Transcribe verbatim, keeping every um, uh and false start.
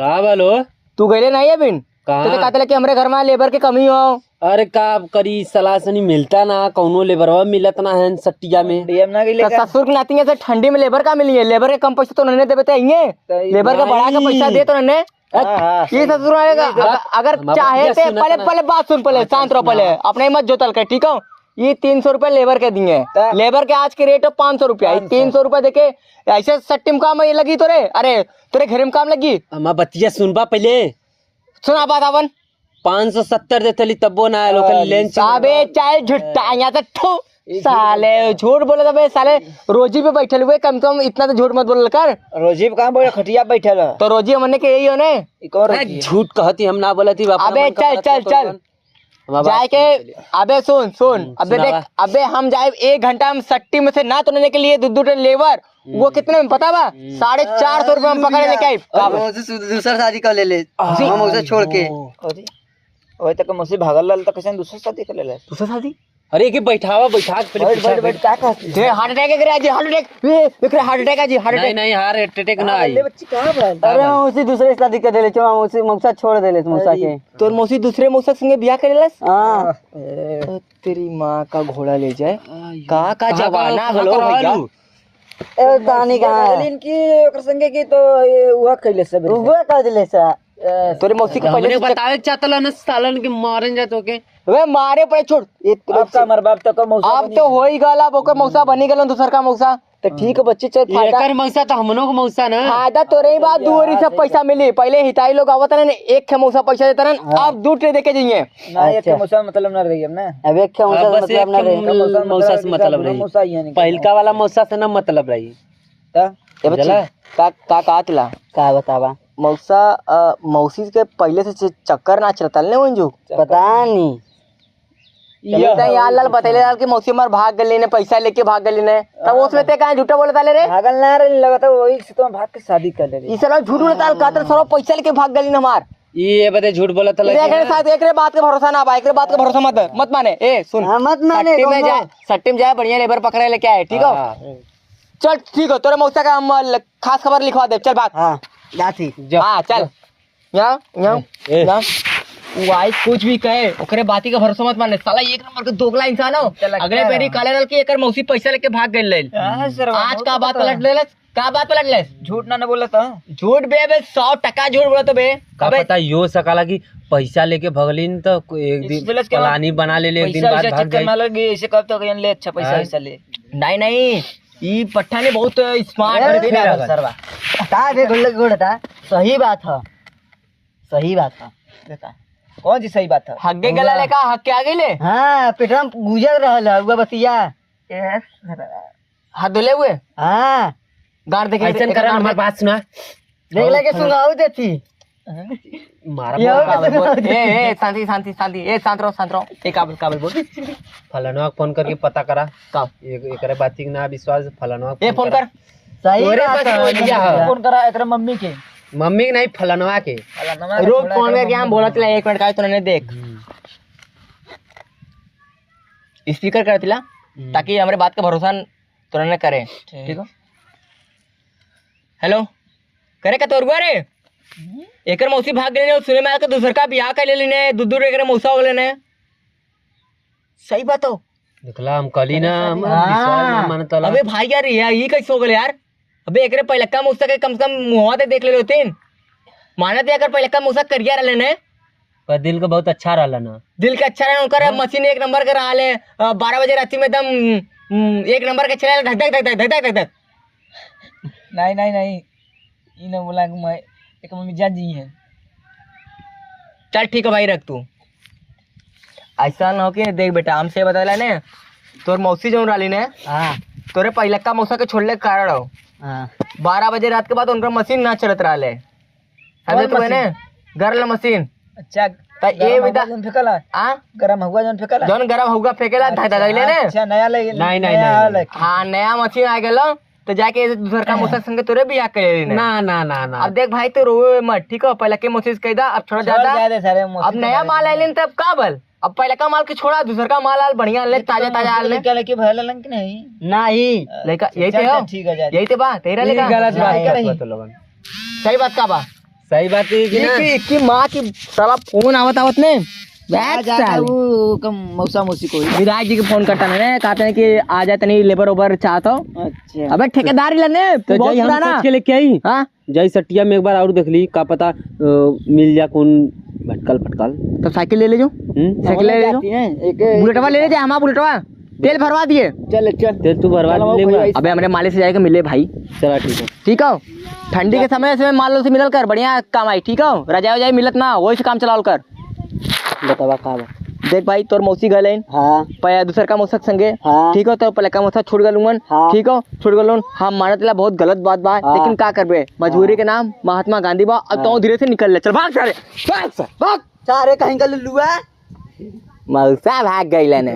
का बोलो? तू गइले नाहीं अबिन? कहाँ? तो कहते कि हमरे घर मा लेबर के कमी हो। अरे का करी, सलाह सनी मिलता ना, कौनो लेबरवा मिलत ना है सट्टिया में। डीएम ना गइले तो का? ससुर के नाती ऐसे ठंडी में लेबर का मिली है? लेबर के कम पैसा तो उन्होंने देवे तो आइए। तो ये लेबर का बढ़ा के नहीं। पैसा दे तो उन्होंने। हाँ, हाँ, ये सही। ससुर आएगा। ये अगर, अगर हमारा चाहे भैया तो सुना पहले, था ना। पहले बात सुन, पहले हाँ, शांत रहो, पहले हाँ। अपने मत जोतल कर, ठीक हो? ये तीन सौ रुपया लेबर के दिए। त? लेबर के आज के रेट है पाँच सौ रुपया। ये पाँच सौ। तीन सौ रुपया देके ऐसे सट्टी में काम ये लगी तोरे? अरे, तोरे घर में काम लगी? हमार बतिया सुनबा पहले। सुना बात अपन। पाँच सौ सत्तर देते ली तब्बो ना आयल, ओकर अरे, लेंच। अबे, चाहे झुट्टा, यहाँ से थू, ये झूठ साले, बोलता है। झूठ बोले तो बे, साले, रोजी पे बैठल हुए, कम से कम इतना तो झूठ मत बोलल कर। रोजी पे कहाँ बैठल, खटिया बैठल है। तो रोजी हमने के यही हो ने? ई कौन अरे, रोजी है? झूठ कहती, हम ना बोलती, बाप रे, अबे, मन का चल, तरफ चल, से चल। कौन? हमार बात जाए के, सुन पहले। अबे सुन, सुन, हम्म, अबे देख, सुनावा। अबे हम जाए एक घंटा में सट्टी में से ना तोड़ने के लिए दू, दू ठे लेबर, वो हम्म। कितने में पता बा? हम्म। साढ़े चार सौ रुपया में पकड़ लेके आई। और का बा? वो दूसर, दूसर शादी कर ले ले। आ, हम उसे छोड़ के। अरे, वही तक मौसी भागल रहल त कैसे दूसर शादी कर ले ले? दूसर शादी? अरे, एके बैठावा, बैठा के पहले बैठ, पूछा बैठ, बैठ, का कहती? दे, heart attack एकरे आ जी, heart attack। ए, एकरे heart attack आ जी, heart नहीं, attack। नहीं, heart attack ना आई। ले बच्ची, कहाँ बा? अरे, हम उसी दूसरे से शादी कर देले, चलो, हम उसी मौसा छोड़ देले, मौसा अरे। के। तोर मौसी दूसरे मौसा के संगे बियाह कर लेलस? हाँ। ओ, तेरी माँ का घोड़ा ले जाए। आई। का, का कहाँ जमाना का, हलो कहाँ भैया? रहलू? ए, दानी कहाँ है? कहलिन कि ओकर संगे की तो ये उहा कैले सब। उहा कर देले सा। ए, तोरे मौसी के तो पहले हमने से चक- बतावे के चाहत रहन सालन के मारन जात ओके। वे मारे पड़े छोड़। ये तो अब का मर बाप तो का मौसा अब बनी तो गया। होई गल, अब ओकर मौसा बनी गल, दूसर का मौसा। तो ठीक है बच्ची, चल फायदा। एकर मौसा तो हमनो के मौसा ना। फायदा तोरे ही बात, दू ओरी से पैसा मिली। पहले हिताई लोग आवत रहन, एक ठे मौसा पैसा देत रहन, हाँ। अब दू ठे देके जाइए। ना, एक अच्छा। मौसा मतलब ना रही अब ना। अब एक ठे मौसा अब से बस मतलब एक ना ठे रही। मौसा से मतलब रही। मौसा ही है नहीं। पहिलका वाला मौसा से ना मतलब रही। त? ए बच्ची, बुझला? का, का, का तिला? का बतावा? मौसा, अ, मौसी के पहले से च-, चक्कर ना चलता ने उन जो। पता नहीं। ये तो यार लाल बतैले लाल कि मौसी हमार भाग गली ने, पैसा लेके भाग गली ने। तब हाँ। उसमें ते काहे झूठा बोलत आले रे? भागल ना रे, लगता वही से तो भाग के शादी कर ले रे। ई साला झूठ बोलत आल, कहत साला पैसा लेके भाग गली ने हमार। ई ये बदे झूठ बोलत आले देख कि रे ना। साथ, एकरे बात के भरोसा ना बा, एकरे बात के भरोसा मत, मत माने। ए, सुन। हाँ, मत माने, सट्टी में कौनो। जा, सट्टी में जाए, बढ़िया लेबर पकड़े लेके आए, ठीक हो? हाँ। चल, ठीक हो, तोरे मौसा का हम ल-, खास खबर लिखवा दे, चल भाग। हाँ, जाती। जा, हाँ, चल। जा। यहाँ, यहाँ, ए। यहाँ। वो आई कुछ भी कहे, ओकरे बाती का भरोसा मत माने। साला एक नंबर के दोगला इंसान हो। चल, अगले अच्छा। पेरी काले रहल कि एकर मौसी पैसा लेके भाग गइल रहल। हाँ, सर, आज बहुत का बात पता। पलट लेलस? का बात पलट लेस? झूठ ना, ना बोलत ह। झूठ बे, बे, सौ टका झूठ बोलत बे। का अबे पता यो सकाला कि पैसा लेके भगलिन त को-, एक दिन इससे लस के पलानी बना ले, ले, एक दिन पैसा बाद वैसा भाग चक्कर जाई। में लग गई, ऐसे कब तक ले अच्छा पैसा हाँ। वैसा ले। नहीं, नहीं, ई पट्ठा ने बहुत smart अरे, है, फिर फिर आ गल। सरवा। का बे, गोड़ लग गोड़ था? सही बात है, सही बात है। देखा, कौन सी सही बात है? हग्गे गला लेका हक के आ गई ले? हाँ, पेटवा में गुजर रहल है, हुआ बतिया। ए, सरवा। हाथ धोले हुए? हाँ। गाड़ देखे, ऐसन एक करा, गाड़ हमार दे। बात सुना। देख लेके सुंघाऊ देती। मारा ये बोल, हो का बोल, बोल। कैसे? ए, ए, शांति, शांति, शांति। ए, शांत रहो, शांत रहो। ए, का बोल, का बोल, बोल। फलनवा के फोन करके पता करा। का? एक, एकरे बात के ना विश्वास, फलनवा के ए, फोन फोन करा। कर। सही तोरे बात पास है, बोलिया है। फोन करा एकरे मम्मी के। मम्मी के नहीं, फलनवा के। फलनवा के रोज थोड़ा फोन एकरे करके हम मम्मी बोलत ला, एक मिनट का, तूने देख। हम्म। Speaker कर दिला, हम्म। ताकि हमरे बात का भरोसा न-, तोरा न करे, ठीक। ठीक हो? Hello, करे का तोरुआ रे? हम्म। एकर मौसी भाग गई ने, सुने में आया कि दूसर का बियाह कर लेली ने, दू दू एकरे मौसा हो गए ने। सही बात हो। देखला, हम कहली ना, हम हाँ। विश्वास ना मानत वाला। अबे भाई यार, ये, ये कैसे हो गए यार? अबे एकरे पहिलका मौसा के कम से कम मुहवा ते देख ले होतीन। मानत एकर पहिलका मौसा करिया रहले ने। पर दिल के बहुत अच्छा रहला ना। दिल के अच्छा रहे, उनकर हाँ। मशीन एक नंबर के रहले, अ, बारह बजे राती में एकदम, हम्म, एक नंबर के चले, धक, धक, धक, धक, धक, धक, धक। नहीं, नहीं, नहीं, ई न बोला कि मैं, एक मम्मी जान जी है। चल ठीक है भाई, रख तू। ऐसा न हो कि देख बेटा, हमसे बतला ने, तोर मौसी जौन रहली ने, हाँ। तोरे पहिलका मौसा के छोड़ले के कारण हो। हाँ। बारह बजे रात के बाद उनकर मशीन ना चलत रहले। समझे कौन तू है ने? मशीन? गर्ल मशीन। अच्छा, त गरम ये हवा बेटा जौन फेंकला? आ? गरम हवा जौन फेंकला? जौन गरम हवा फेंकेला, अच्छा, धक, धक, धक, ले ने? अच्छा, नया ले, नहीं, नहीं, नया नहीं, वाला नहीं। हाँ, नया मशीन आ गेलो। तो जाके दूसर का मौसा संगे तोरे बियाह कर लेली ना। ना, ना, ना, ना। अब देख भाई, तू रोवे मत, ठीक हो? पहिलका मौसी से कह दा, अब छोड़ा छोड़ ज्यादा। जाए दे सारे मौसी अब नया माल आइलिन, तब का बल? अब पहिलका माल के छोड़ा, दूसर का माल आल, बढ़िया ले, ताजा, ताजा आल ले। लड़का लड़की भले लन कि नहीं? नहीं। लड़का, यही ते चल, हो? ठीक हो जाए। यही ते बा, तेरा ये लड़का? गलत बात नहीं, करत नहीं। बा तो लोगन। सही बात का बा? सही बात है कि ना? कि, कि माँ की साला फोन आवत आवत ने। बैठ जा, जा, साले। वो कम मौसा मौसी को ही। विधायक जी के फोन करता मैंने, कहते हैं कि आ जाए तनी लेबर ओबर चाहत हो। अच्छा। अबे ठेकेदार ही लने, तो बहुत जाई हम पुराना। सोच के लेके आई। हाँ? जाई सटिया में एक बार और देख ली, का पता, अ, मिल जा कौन भटकल फटकल। तो साइकिल ले ले जो। हम्म? साइकिल ले ले जो। जाती है, एक बुलेटवा ले ले जा, हमारा बुलेटवा। तेल भरवा दिए। चल, चल। तेल तू भरवा चल, ले वो ले। भैया। अबे हमरे मालिक से जाके मिले भाई। चला ठीक है। ठीक हो? ठंडी के समय से माल से मिलल कर, बढ़िया काम आई, ठीक हो? रजाई वजाई मिलत ना, वही से काम चलावल कर। बतावा का बा? देख भाई, तोर मौसी गए हैं। हाँ। पया दूसर का मौसक संगे। हाँ। ठीक हो, तो पहले का मौसक छूट गलुमन। हाँ। ठीक हो, छूट गलुन। हम मानत ला बहुत गलत बात बा, हाँ। लेकिन का करबे, मजबूरी हाँ। के नाम महात्मा गांधी बा। अब हाँ। तो धीरे से निकल ले, चल भाग सारे, भाग सर, भाग। सारे कहीं का लुलुआ। मौसा भाग गइलन।